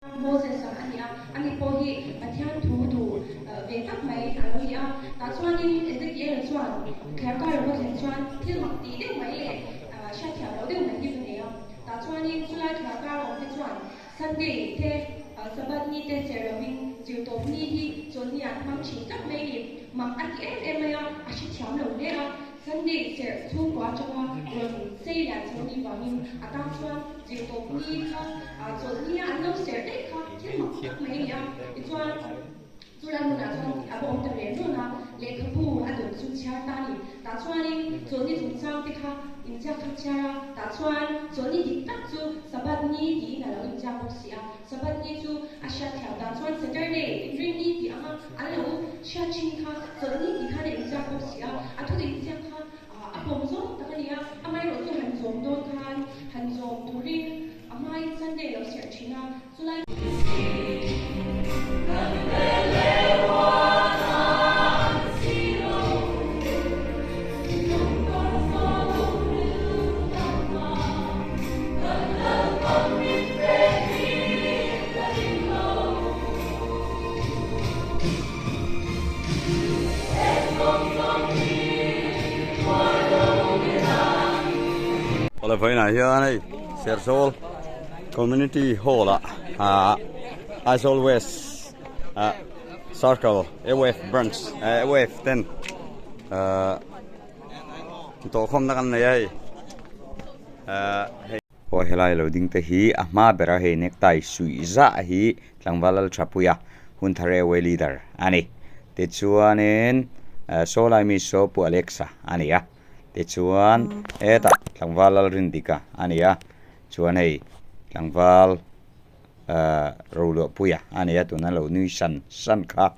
Moses-a a ni a, ani pawh hi Pathian thu duh ve tak mai a lo ni a. Tah chuanin Ezekiel-a chuan thliarkar lo va thlen chuan thil mak tih deuh mai leh hriatthiam loh deuh mai hi va nei a. Tah chuanin chulai thliarkar awmte chuan Sunday te, Sabbath ni te ser lovin zirtawp ni hi chawlhni an hmang thin tlat mai ni. Mak a ti em em mai a, a hrethiam lo hle a. Sunday serh chhungkua atanga rawn sei lian chho ni vangin a tan chuan zirtawp ni kha chawlhni a an lo serh daih kha thil mak tak mai a ni a. Tichuan, chulai hmunah chuan a va awm ta reng reng a, lehkhabu a dawn chu chhiar ta a ni. Tah chuanin chawlhni chungchang te kha inziak kha chhiar a, tah chuan chawlhni dik tak chu Sabbath ni tiin a lo inziak bawk si a. Sabbath ni chu a hriat thiam dan chuan Saturday, Inrinni tih anga an lo hriat thin kha chawlhni tih khan a inziak bawk si a, a thu inziak kha a pawm zawng tak a ni a, amaherawh chu han zawm dawn khan han zawm turin a hmain Sunday a lo serh thin a, chulai. Awle vawiinah hian hei Serzawl Community Hall ah ah Aizawl West ah Circle AWF Branch AWF ten ah tawhkhawmna kan nei a hei ah hei. Aw helai lo ding te hi a hma bera hei necktie suih zah hi tlangval lal tha pui a, hun thar airway leader a ni. Tichuanin saw lai mi saw Pu Alexa a ni a, tichuan hetah tlangval lal Rindika a ni a, chuan hei tlangval Roluahpuia a ni a tuna lo nui san san kha.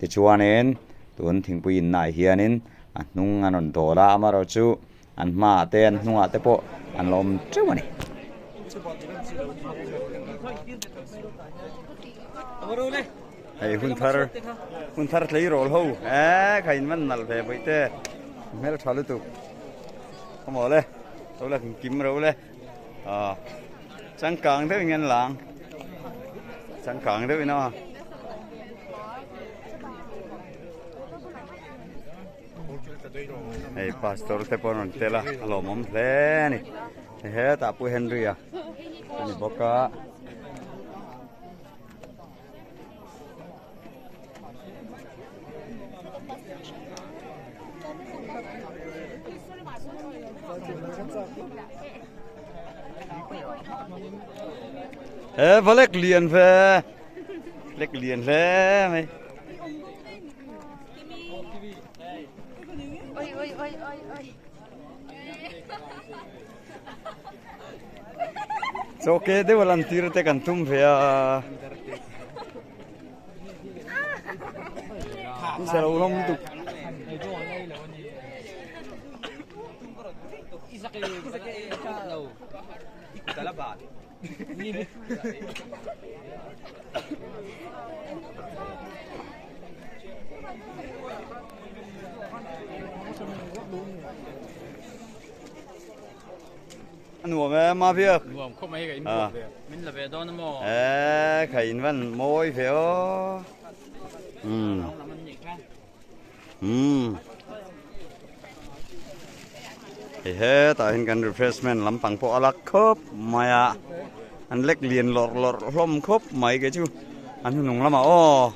Tichuanin tun thingpui innaah hianin a hnung an rawn dawl a, amaherawhchu An hmaah te an hnungah te pawh an la awm teuh a ni. Hei hun thar hun thar tleirawl ho eee kha in man nalh ve vawi te hmel tha lutuk khawmaw le lo la kim ro le aw changkang deuh in an lang changkang deuh in aw. Hei pastor te pawh an rawn tel a a lawmawm hle a ni hetah pu Henry a a ni bawk a. He va lek lian ve lek lian hle mai. Chaw ke deuh a lan tir te kan tum ve a. Sa lo hlawm tuk. A nuam e ma viak. Nuam khawp mai ka in buak ve. Min la ve dawn a maw? E kha in van mawi ve aw. Um. Um. Hei hetah hian kan refreshment lampang pawh a lak khawp mai a an lek lian lawrh lawrh hlawm khawp mai kei chu an hnung lamah aw.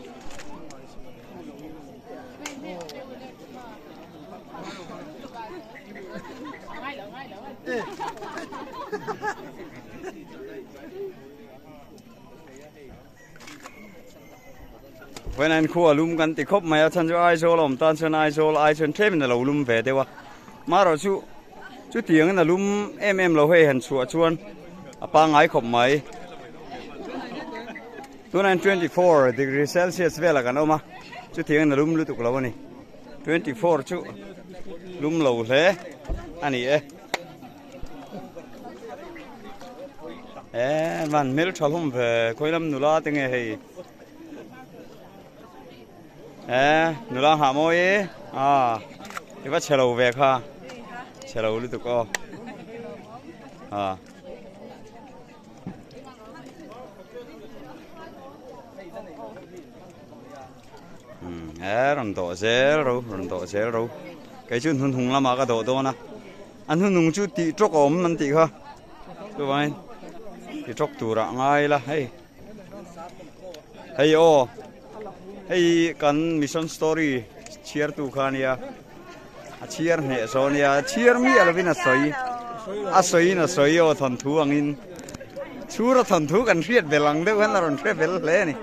Vawiin an khua lum kan ti khawp mai a chhan chu Aizawl a awm tan chuan Aizawl ai chuan tlem in a lo lum ve deuh a marawh chu chutiang in a lum em em lo hei han chhuah chuan a pangngai khawp mai tunah hian 24 degree celsius velah kan awm a chutiang in a lum lutuk lo a ni 24 chu lum lo hle a ni e. E van hmel tha hlawm ve khawi lam nula te nge hei e nula nghah mawi e a i va chhe lo ve kha chhe lo lutuk aw a. He rawn dawh zel ro rawn dawh zel ro kei chu hnuhnung lamah ka dawh dawn a a hnuhnung chu tih tawk a awm an tih kha chuvangin ti tawk turah ngai ila hei hei aw hei kan mission story chhiartu kha ania a chhiar hneh saw ania chhiar miah lovin a sawi a sawiin a sawi aw thawnthu angin chhura thawnthu kan hriat bel ang deuh hian a rawn hre fel hle a ni.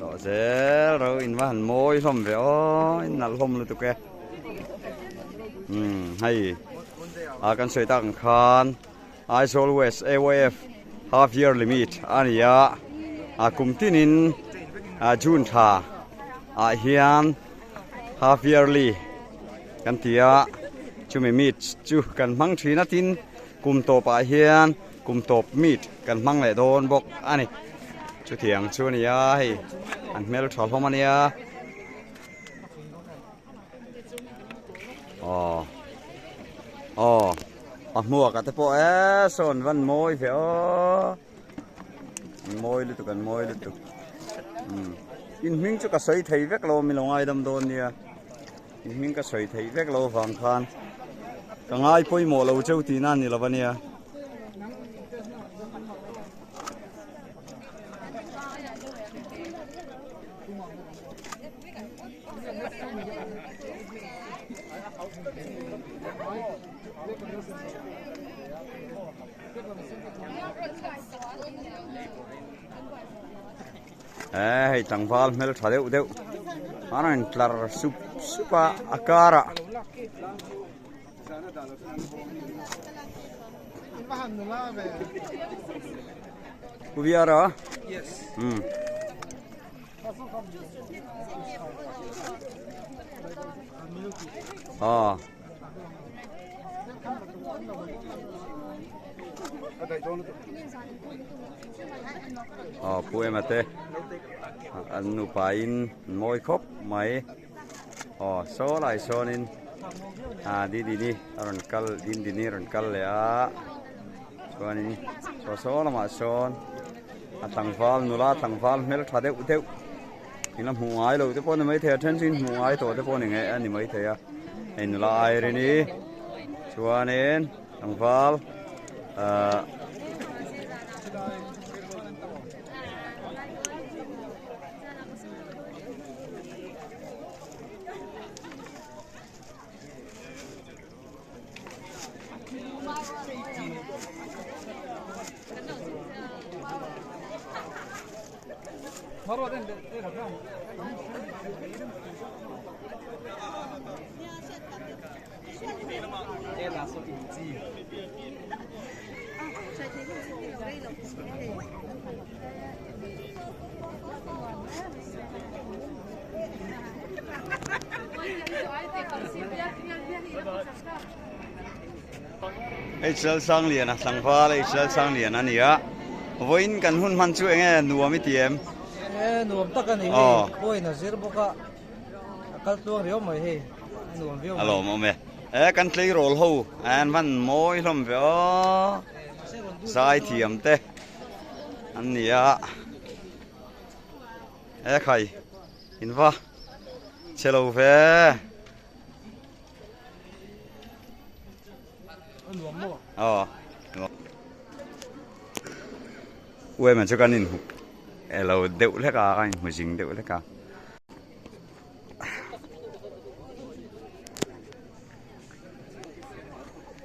Dawh zel ro in va han mawi hlawm ve aw in nalh hlawm lutuk e umm hei a kan sawi tak ang khan Aizawl West AYF half yearly meet a ni a a kum tinin a June thla ah hian half yearly kan ti a chumi meet chu kan hmang thin a tin Kum tawpah hian kum tawp meet kan hmang leh dawn bawk a ni. Chutiang chu a ni a, hei an hmel tha hlawm a nia. Aw aw a hmuak a te pawh e sawn van mawi ve aw. An mawi lutuk an mawi lutuk. Umm in hming chu ka sawi thei vek lo a mi lo ngaidam dawn nia. In hming ka sawi theih vek lo vang khan ka ngai pawimawh lo cheu tihna a ni lo ania. Eh hei tlangval hmel tha deuh deuh an rawn tlar sup sup a a karah Pu Viara umm aw. Aw pu ema te an nupa in an mawi khawp mai aw saw lai sawn in ah didini a rawn kal dindini a rawn kal leh a chuanin saw saw lamah sawn a tlangval nula tlangval hmeltha deuh deuh in a hmuh ngai lo te pawh a ni maithei a then chu in hmuh ngai tawh te pawh a ni ngei a ni maithei a hei nula Irene-i chuanin tlangval ahh Hei Chalsangliana tlangval hei Chalsangliana a ni a vawiin kan hun hman chu eng nge nuam i ti em? E nuam tak a ni hei pawhin a zir bawk a a kal tluang riau mai hei a nuam viau mai. A lawmawm e. E kan tleirawl ho an van mawi hlawm ve aw zaithiam te an ni a e khai in va che lo ve. Aw uaima chu kan inhmu elo deuh hlek a kan inhmu zing deuh hlek a.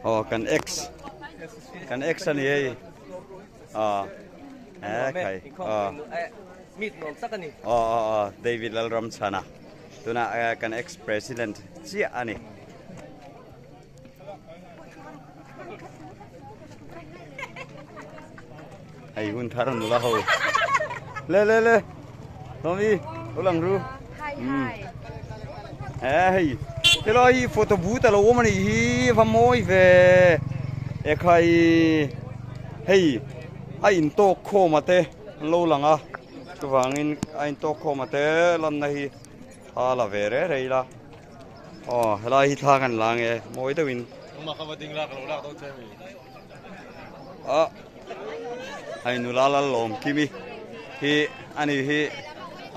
Aw kan ex kan ex a ni hei aw he khai aw aw aw aw David Lalramchhana tunah kan ex president chiah a ni. Hei hun thar nula ho le le le Tommy u lang ru he hei helai hi photo booth alo awm anih hi va mawi ve ekhai hei a intawk khawm a te an lo lang a chuvangin a intawk khawm a te lanna hi thla la ve rei rei ila. Aw helai hi thla kan la nge mawi deuhin. Nangmah kha va ding la ka lo lak dawn che mi. Ah. Hei nula Lalawmkimi hi a ni hi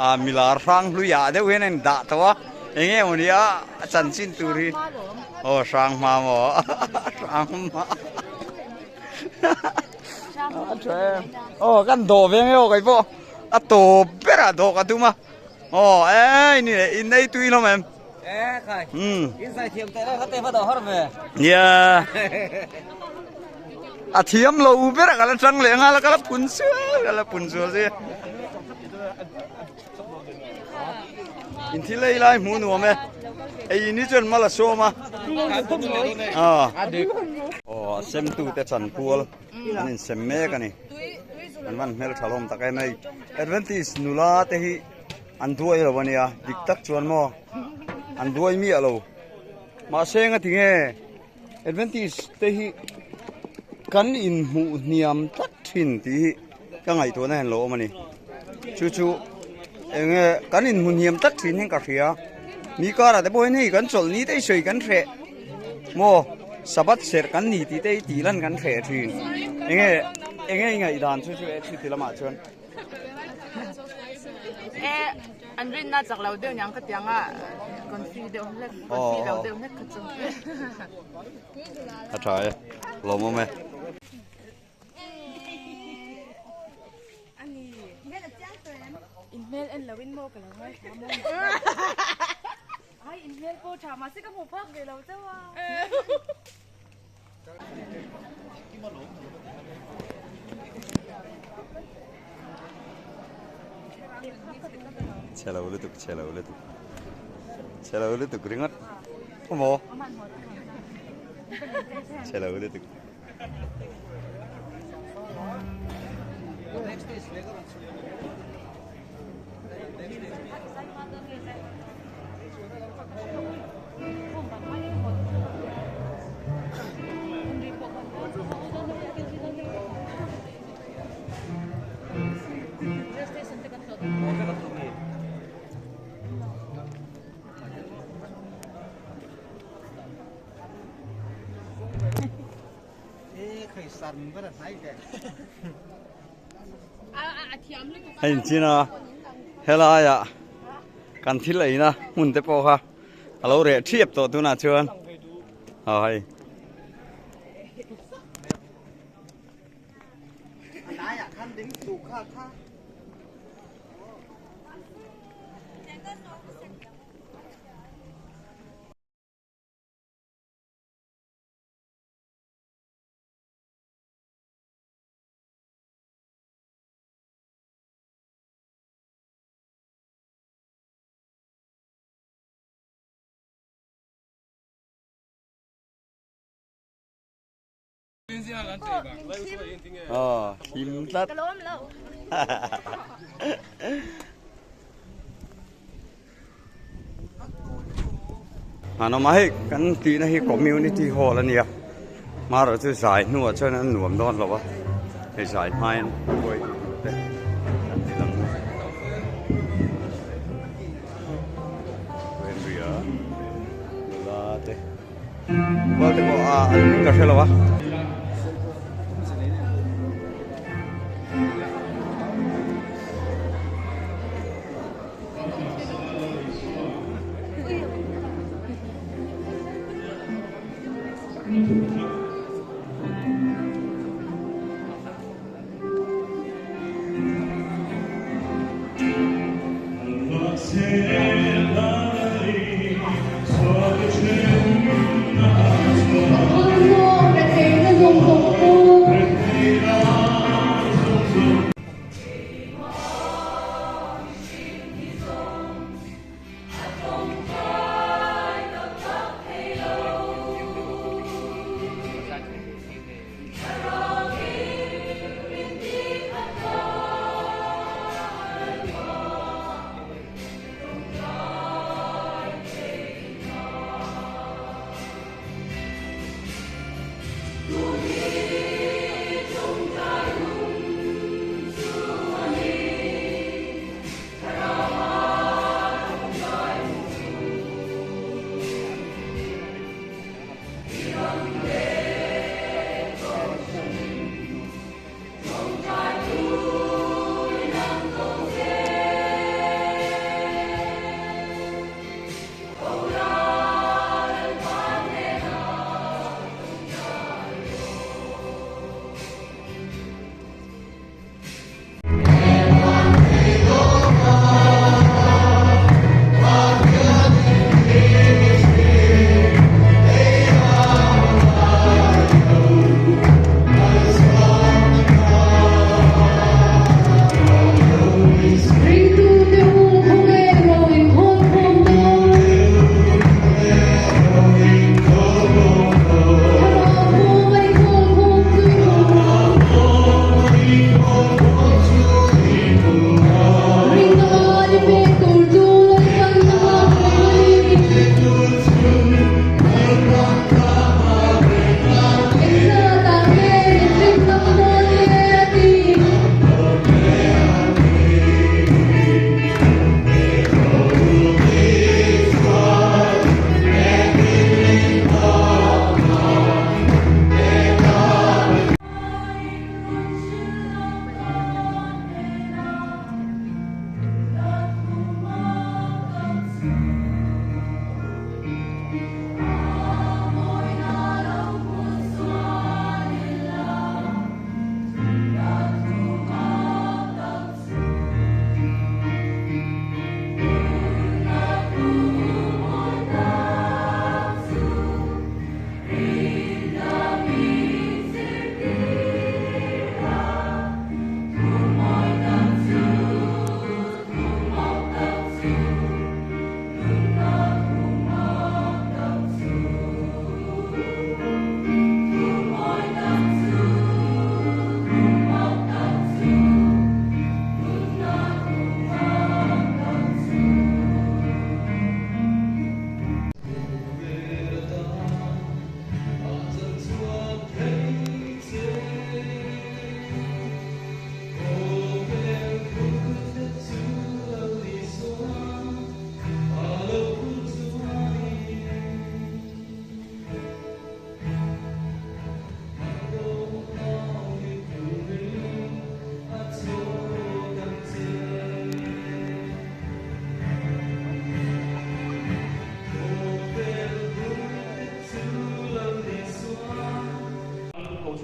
ah milar hrang hluiah deuh hian a indah tawh a eng nge maw nia a chanchin tur hi aw hrang hma maw hrang hma a tha em aw kan dawh ve nge aw kei pawh a tawp berah dawh ka tum a aw ei ni leh in ei tui hlawm em. E khai in zai thiam teh reng te va dawh har ve. Nia a thiam lo ber a ka la tang leh nghal a ka la phun sual ka la phun sual si. In thil ei lai hmuh nuam e. Ei ni chuan mal a sawm a. Ah. Aw a sem tu te chanpual an in sem mek a ni. An van hmel tha hlawm tak em hei. Adventist nula te hi An duai lo ania, dik tak chuan maw an duai miah lo. Mahse nga tinge Adventist te hi kan inhmuh hniam tlat thin tih hi ka ngaihtuahna hian lo awm a ni. Chu chu enge kan inhmu hniam tlat thin hian ka hria. Mi karah te pawh hian hei kan chawlh ni te hi sawi kan hreh maw Sabbath serh kan ni tih te hi tih lan kan hreh thin. Enge enge i ngaihdan chu chu chuti lamah chuan. E an rinna chak lo deuh niang ka tiang a confi deuh hlek confi lo deuh hlek kha chu. A tha e lawmawm e. In hmel en lo in maw ka lo ngaithla maw. Ai in hmel pawh tha mahse ka hmu phak ve lo chauh a. Chhe lo lutuk chhe lo lutuk chhe lo lutuk ringawt maw chhe lo lutuk. Hei in a helai ah kan thil eina hmun te pawh kha a lo reh thiap tawh tunah chuan aw hei. Aw hlim tlat. Hanawm a hei kan tihna hi community hall a nia hmarawh chu zai hnuah chuan an nuam dawn lo a hei zai hmain huai te an ti lang a nula te. Kual te pawh a an ka hre lo a.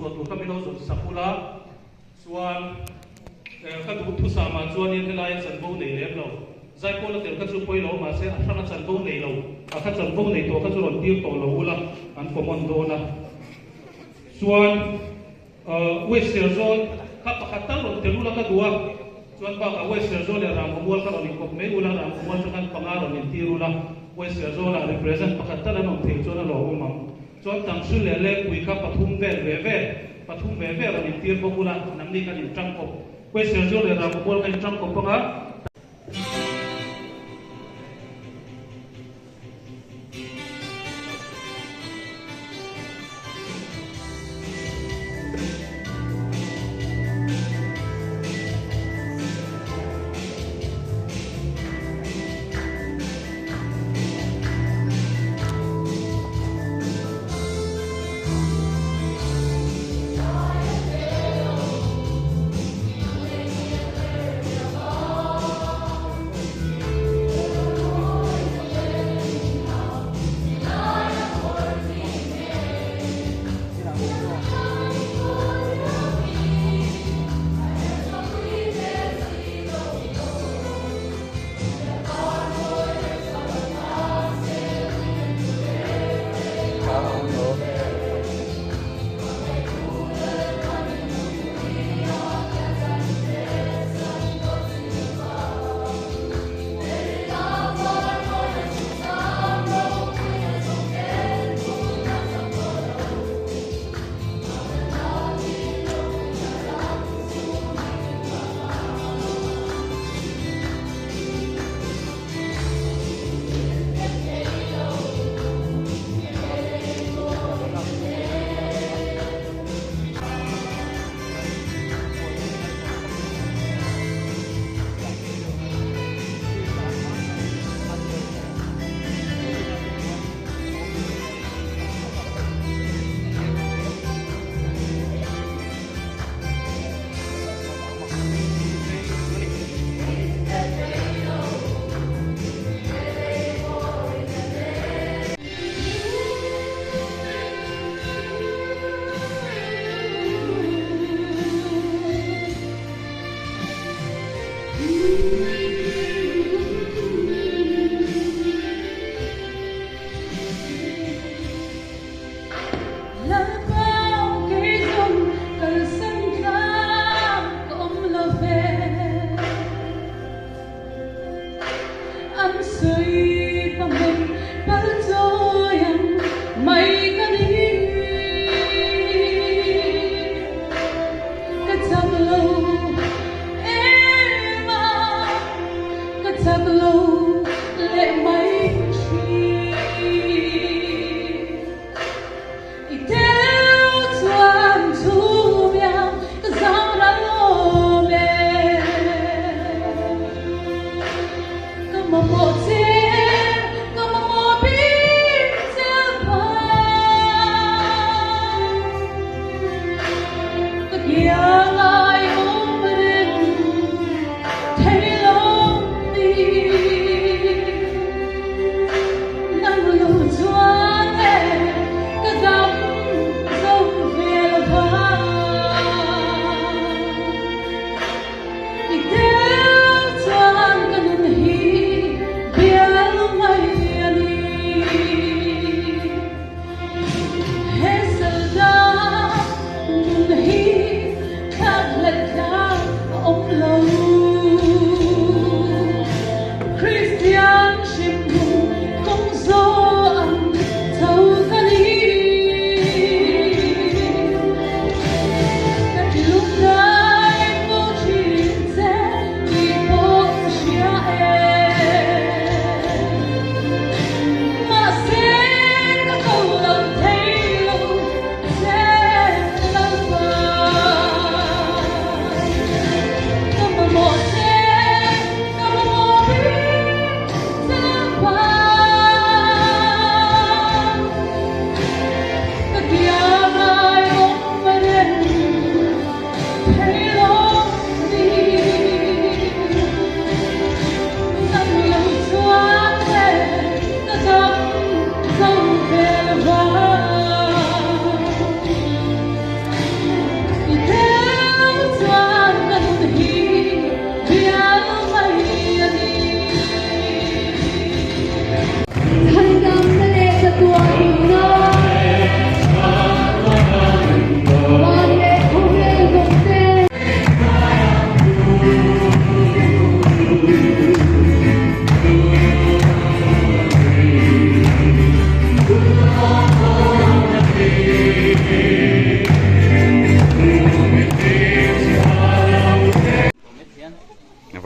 chhuah tur kha min lo zawn sak ula, chuan ka duhthusam ah chuanin helaia chanvo nei lem lo, Zaipawl a tel kha chu pawi lo mahse a hranga chanvo nei lo, a kha chanvo nei tawh kha chu rawn tir tawh lo ula an common dawn a. Chuan West Serzawl kha pakhat tal rawn tel ula ka duh a, chuan bakah West Serzawl leh Ramkhamual kha rawn inkawp mai ula, Ramkhamual chu khan panga rawn intir ula, West Serzawlah represent pakhat tal an awm thei chuan a lawmawm ang. Chuan Tangsul leh Lengpui kha pathum vel ve ve, pathum ve ve rawn intir bawk ula, nangni khan intangkawp. West Serzawl leh Ramkhamual kha intangkawp anga.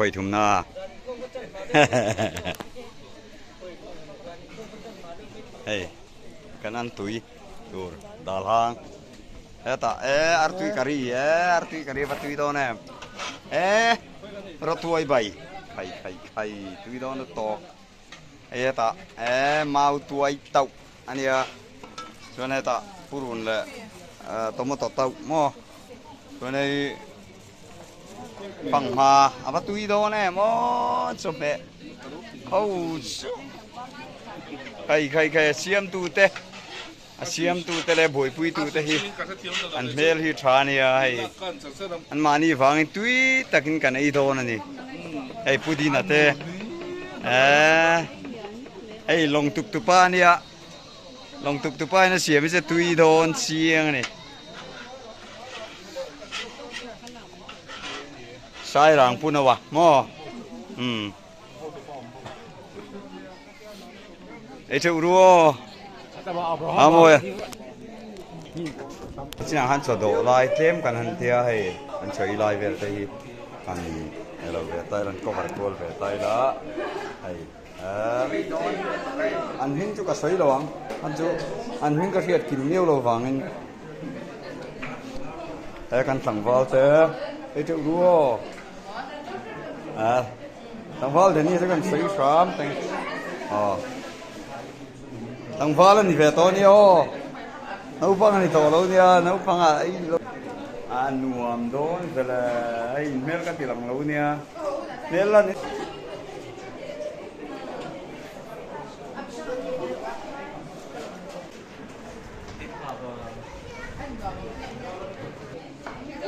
vawi thum na. Hei kan an tui tur dal hang hetah e artui curry e artui curry va tui dawn em e rawtuai bai khai khai khai tui dawn a tawk hei hetah e mau tuai tauh a nia chuan hetah purun leh tomato tauh maw chuan hei Fanghma a va tui dawn em aw chawhmeh ho chu khai khai khai a siamtu te a siamtu te leh buaipui tu te hi an hmel hi tha ania hei an mahni vangin tui takin kan ei dawn a ni hei pudina te eee hei lawng tuk tupa ania lawng tuk tupa in a siam hi chu tui dawn chiang a ni. Sairang pun awa maw umm ei theuh ru aw a mawi a chinah khan chaw dawh lai tlem kan han tia hei an chaw ei lai vel te hi han elo ve ta ila an cover kual ve ta ila hei An hming chu ka sawi lo ang, an chu an hming ka hriat kim miau lo vangin he kan tlangval te hei teuh ru aw eh tlangval te ni chu kan sawi hram teng aw tlangval a ni ve tawh ania aw naupang a ni tawh lo nia naupang ah ei lo a nuam dawn vele hei hmel ka ti lang lo nia hmel la ni.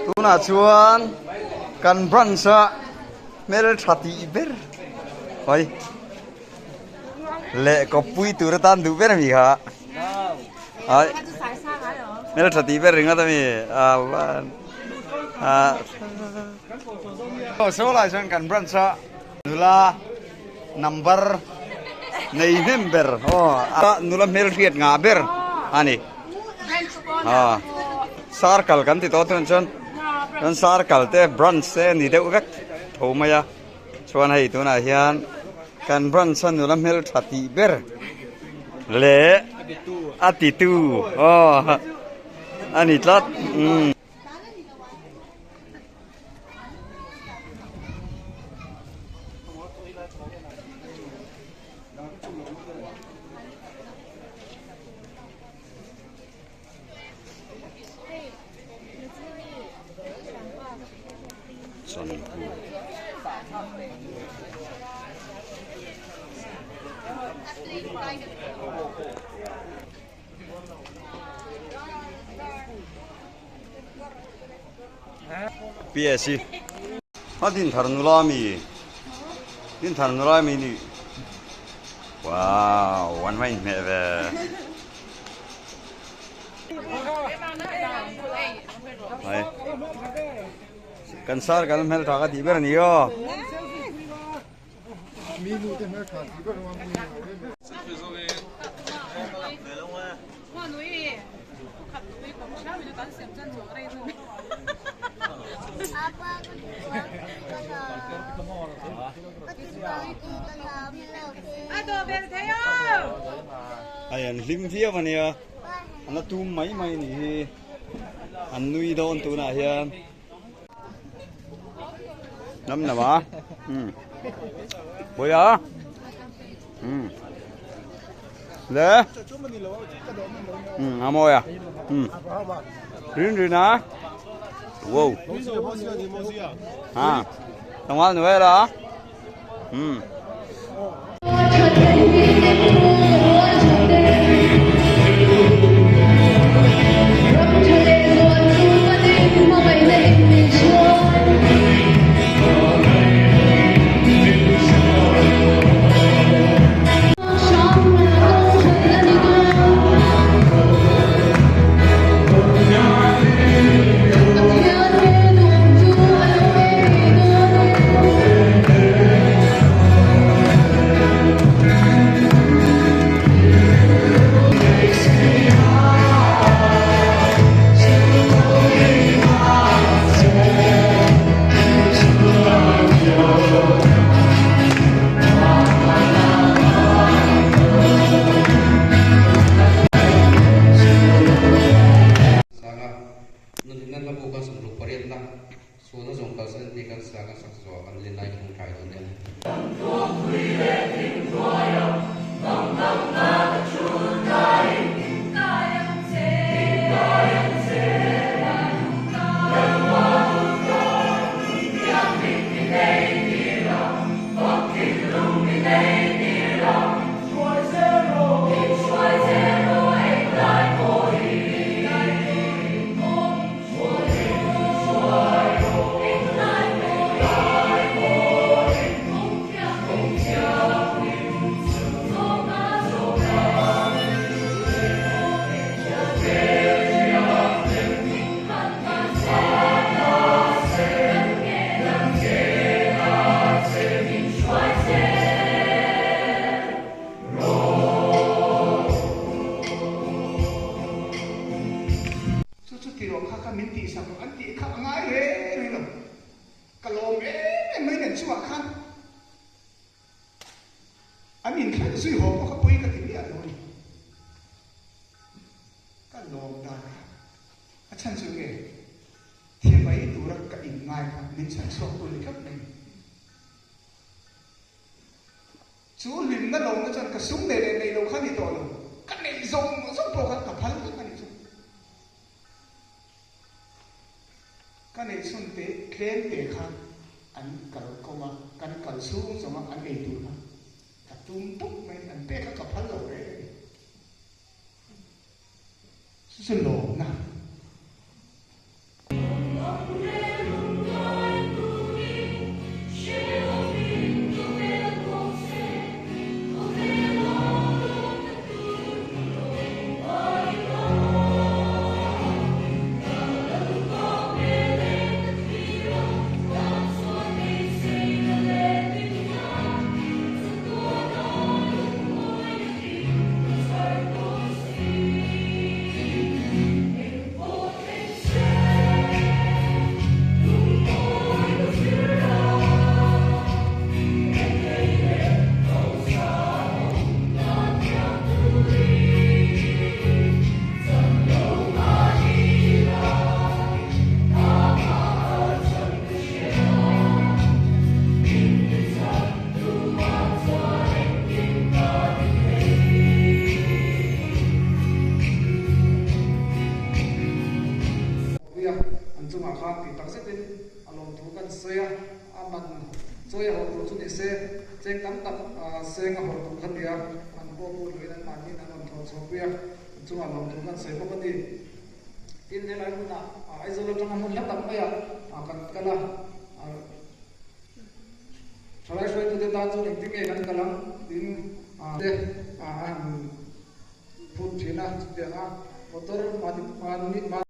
Tunah chuan kan branch a hmel tha tih ber hawi leh kawppui tur atan duh ber ami kha hawi hmel tha tih ber ringawt ami a saw lai chuan kan branch a. Nula number nei hnem ber aw nula hmelhriat ngah ber a ni aw circle kan ti tawh chuan chuan chuan circle te branch te a ni deuh vek tho mai a chuan hei tunah hian kan branch a nula hmeltha tih ber leh a titu aw a ni tlat umm. PSC a din thar nula mi din thar nula mi ni wow an va inhmeh ve hai kan sar kan hmel tha ka tih ber a ni aw. Hei an hlim viau a nia an la tum mai mai a nih hi an nui dawn tunah hian. Nam nam a Pui a Le A mawi a Rin rin a Wow Ha Tangwal nuai la Sualna zawng kalsan ni kan sa kan sak zawh kan len lai kan hmu thai dawn nia. Chu chu ti rawh kha kha min tihsak rawh an tih kha a ngai reng reng lo. Ka lawm em em mai nen chungah khan an inthleng zui haw pawh kha pawi ka ti miah lo a ni. Ka lawm dan kha a chhan chu nge thi mai tura ka inngai kha min chhan chhuak tu ni tlat mai ni. Chu hlimna lawmna chuan ka sum nei leh nei lo kha ni tawh lo, ka neih zawng zawng pawh kha ka phal vek a nih chu. Ka neih chhun te tlem te kha an kal kawng a, kan kal chhung zawng a an ei tur kha ka tum tawp mai a ni, an pek kha ka phal lo reng a ni. Chu chu lawmna. Puia an chungah khan tih tak zetin a lawmthu kan sawi a, a man chawi a hawh tur chu ni se, cheng tam tak seng a hawh tur kha nia, an pawh put loin an mahniin an rawn thawh chhuah pui a, an chungah lawmthu kan sawi bawk a ni. Tin, helai hmunah Aizawl atanga hmun hla tak maiah kan kal a. Thalai hruaitute tan chuan engtin nge kan kal ang tiin te a han phut thin a, chutiang a motor mahni mahni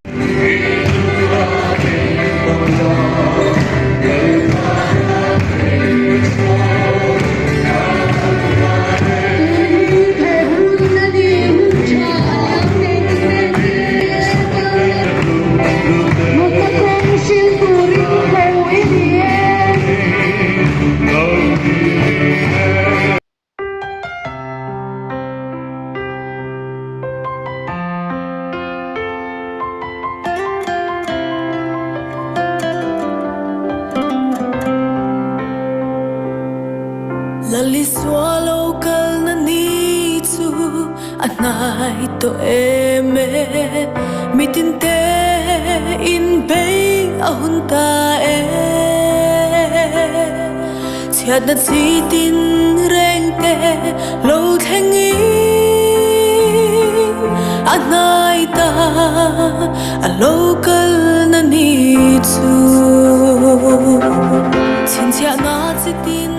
Lalisua lo kalna ni chu a hnai tawh em e, mitin te inbei a hun ta e. Chhiatna chi tin reng te lo thleng in a hnai ta a lo kalna ni chu. Chhinchhiahna chi tin.